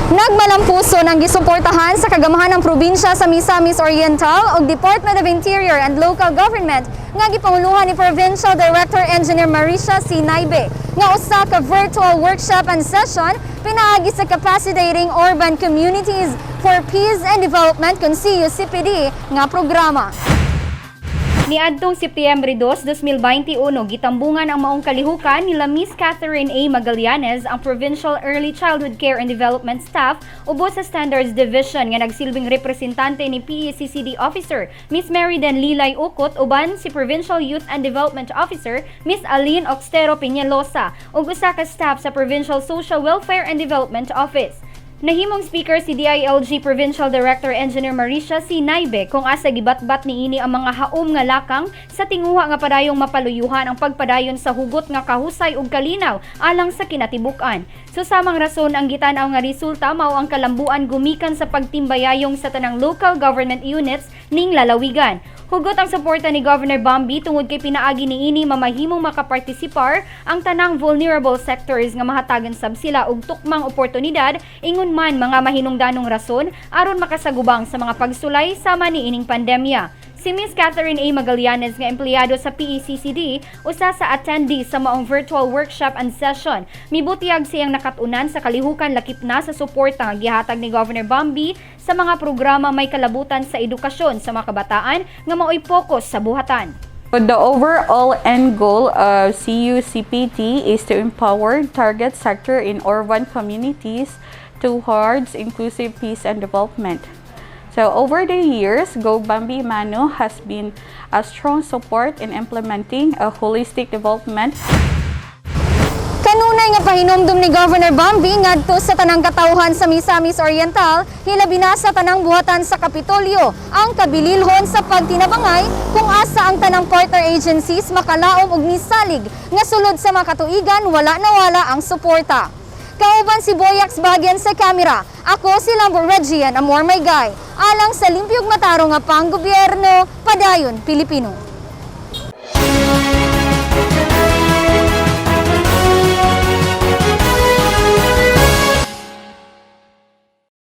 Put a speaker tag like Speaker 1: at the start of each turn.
Speaker 1: Nagmalampuso ng gisuportahan sa kagamahan ng probinsya sa Misamis Oriental ug Department of Interior and Local Government nga gipanguluhan ni Provincial Director Engineer Marisha C. Naybe nga usa ka virtual workshop and session pinaagi sa Capacitating Urban Communities for Peace and Development kon CUCPD nga programa.
Speaker 2: Niadtong Setyembre 2, 2021, gitambungan ang maong kalihukan nila Miss Catherine A. Magallanes, ang Provincial Early Childhood Care and Development Staff ubos sa Standards Division nga nagsilbing representante ni PECCD Officer Miss Mary Den Lilay Ukot uban si Provincial Youth and Development Officer Miss Aline Oxtero Peñalosa ug usa ka staff sa Provincial Social Welfare and Development Office. Nahimong speaker si DILG Provincial Director Engineer Marisha C. Naybe kung asa gibatbat niini ang mga haom nga lakang sa tinguha nga padayong mapaluyuhan ang pagpadayon sa hugot nga kahusay ug kalinaw alang sa kinatibuk-an. Susamang rason, ang gitan-aw nga resulta mao ang kalambuan gumikan sa pagtimbayayong sa tanang local government units ning lalawigan. Hugot ang suporta ni Governor Bambi tungod kay pinaagi niini mamahimong makapartisipar ang tanang vulnerable sectors nga mahatagan sab sila og tukmang oportunidad, ingon man mga mahinungdanong rason aron makasagubang sa mga pagsulay sama niining pandemya. Si Miss Catherine A. Magallanes nga empleyado sa PECCD, usa sa attendee sa maong virtual workshop and session. Mibutiyag siyang nakatunan sa kalihukan lakip na sa suporta nga gihatag ni Governor Bambi sa mga programa may kalabutan sa edukasyon sa mga kabataan nga maoy focus sa buhatan.
Speaker 3: The overall end goal of CUCPT is to empower target sector in urban communities towards inclusive peace and development. So over the years, Go Bambi Emano has been a strong support in implementing a holistic development.
Speaker 1: Kanunay nga pahinumdum ni Governor Bambi ngadto sa tanang katawhan sa Misamis Oriental, hilabi na sa tanang buhatan sa Kapitolyo, ang kabililhon sa pagtinabangay kung asa ang tanang partner agencies makalaom og misalig nga sulod sa mga katuigan wala nawala ang suporta. Kauban si Boyax Bagyan sa kamera. Ako si Lambo Regian Amor May Guy. Alang sa limpyog matarong nga panggobyerno, padayon Pilipino.